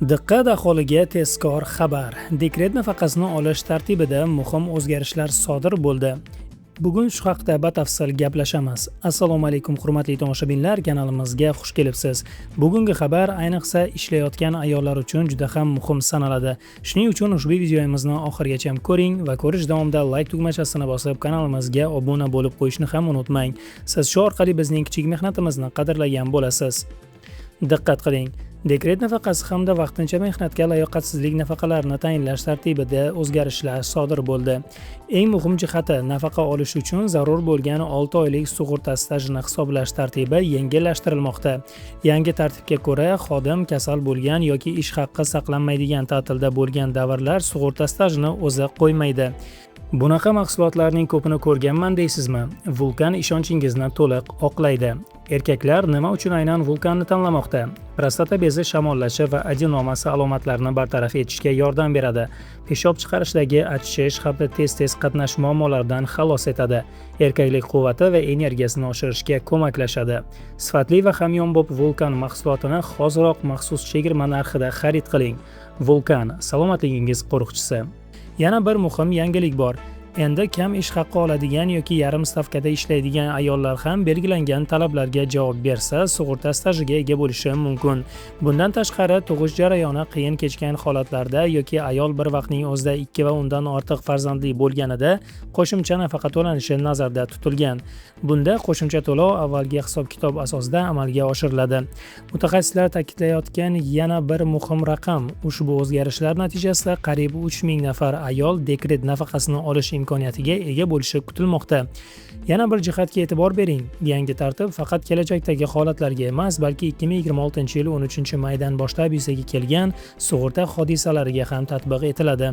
Diqqat, aholiga tezkor xabar! Dekret nafaqasini olish tartibida muhim o'zgarishlar sodir bo'ldi. Bugun shu haqda batafsil gaplashamiz. Assalomu alaykum, hurmatli tomoshabinlar, kanalimizga xush kelibsiz. Bugungi xabar ayniqsa ishlayotgan ayollar uchun juda ham muhim sanaladi. Shuning uchun ushbu videomizni oxirigacha ko'ring va ko'rish davomida like tugmachasini bosib, kanalimizga obuna bo'lib qo'yishni ham unutmang. Siz shu orqali bizning kichik mehnatimizni qadrlagan bo'lasiz. Diqqat qiling! Dekret nafaqasi hamda vaqtincha mehnatga layoqatsizlik nafaqalarini tayinlash tartibida o'zgarishlar sodir bo'ldi. Eng muhim jihati, nafaqa olish uchun zarur bo'lgan 6 oylik sug'urta stajini hisoblash tartibi yengillashtirilmoqda. Yangi tartibga ko'ra, xodim kasal bo'lgan yoki ish haqqi saqlanmaydigan ta'tilda bo'lgan davrlar sug'urta stajini o'zi qo'ymaydi. Bunaqa mahsulotlarning ko'pini ko'rganman deysizmi? Vulkan ishonchingizni to'liq oqlaydi. Erkaklar nima uchun aynan vulkanni tanlamoqda? Prostata bezi shamollashi va adenomasi alomatlarini bartaraf etishga yordam beradi. Peshob chiqarishdagi achishish hamda tez-tez qatnash muammolaridan xalos etadi. Erkaklik quvvati va energiyasini oshirishga ko'maklashadi. Sifatli va hamyonbop Vulkan mahsulotini hoziroq maxsus chegirma narxida xarid qiling. Vulkan salomatligingiz qo'riqchisi. Yana bir muhim yangilik bor. Endi kam ish haqqi oladigan yoki yarim stavkada ishlaydigan ayollar ham belgilangan talablarga javob bersa, sug'urta stajiga ega bo'lishi mumkin. Bundan tashqari, tug'ish jarayoni qiyin kechgan holatlarda yoki ayol bir vaqtning o'zida 2 va undan ortiq farzandli bo'lganida qo'shimcha nafaqa to'lanishi nazarda tutilgan. Bunda qo'shimcha to'lov avvalgi hisob-kitob asosida amalga oshiriladi. Mutaxassislar ta'kidlayotgan yana bir muhim raqam: ushbu o'zgarishlar natijasida qariyb 3000 nafar ayol dekret nafaqasini olish imkoniyatiga ega bo'lishi kutilmoqda. Yana bir jihatga e'tibor bering. Yangi tartib faqat kelajakdagi holatlarga emas, balki 2026-yil 13-maydan boshlab yuzaga kelgan sug'urta hodisalariga ham tatbiq etiladi.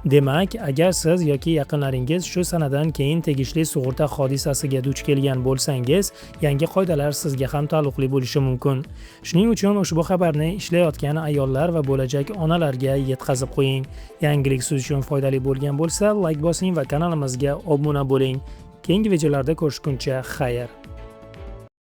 Demak, agar siz yoki yaqinlaringiz shu sanadan keyin tegishli sug'urta hodisasiga duch kelgan bo'lsangiz, yangi qoidalar sizga ham taalluqli bo'lishi mumkin. Shuning uchun ushbu xabarni ishlayotgan ayollar va bo'lajak onalarga yetkazib qo'ying. Yangilik siz uchun foydali bo'lgan bo'lsa, like bosing va kanalimizga obuna bo'ling. Keyingi videolarda ko'rishguncha xayr.